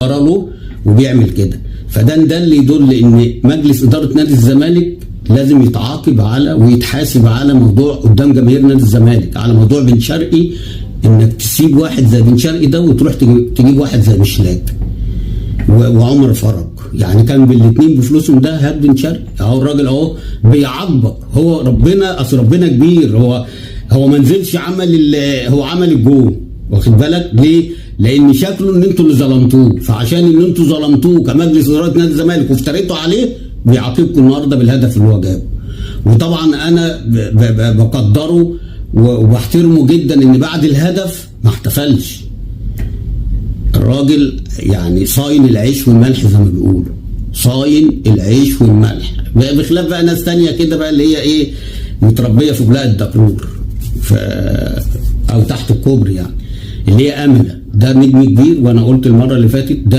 له وبيعمل كده. فده اللي يدل ان مجلس ادارة نادي الزمالك لازم يتعاقب على ويتحاسب على موضوع قدام جماهير نادي الزمالك، على موضوع بن شرقي، انك تسيب واحد زي بن شرقي ده وتروح تجيب واحد زي مشلاك وعمر فرج. يعني كان بالاثنين بفلوسهم ده هات بن شرقي اهو، الراجل اهو بيعاقبك. هو ربنا، اصل ربنا كبير، هو ما نزلش عمل، هو عمل الجون، واخد بالك ليه؟ لان شكله ان انتوا اللي ظلمتوه، فعشان ان انتوا ظلمتوه كمجلس ادارة نادي الزمالك وافتريتوا عليه بيعاقبكم النهارده بالهدف اللي هو جابه. وطبعا انا بقدره وبحترمه جدا ان بعد الهدف ما احتفلش الراجل، يعني صاين العيش والملح زي ما بيقولوا، صاين العيش والملح، بخلاف بقى ناس تانية كده بقى اللي هي ايه متربيه في بلاء الدكرور او تحت الكوبري، يعني اللي هي امله. ده نجم كبير، وانا قلت المرة اللي فاتت ده.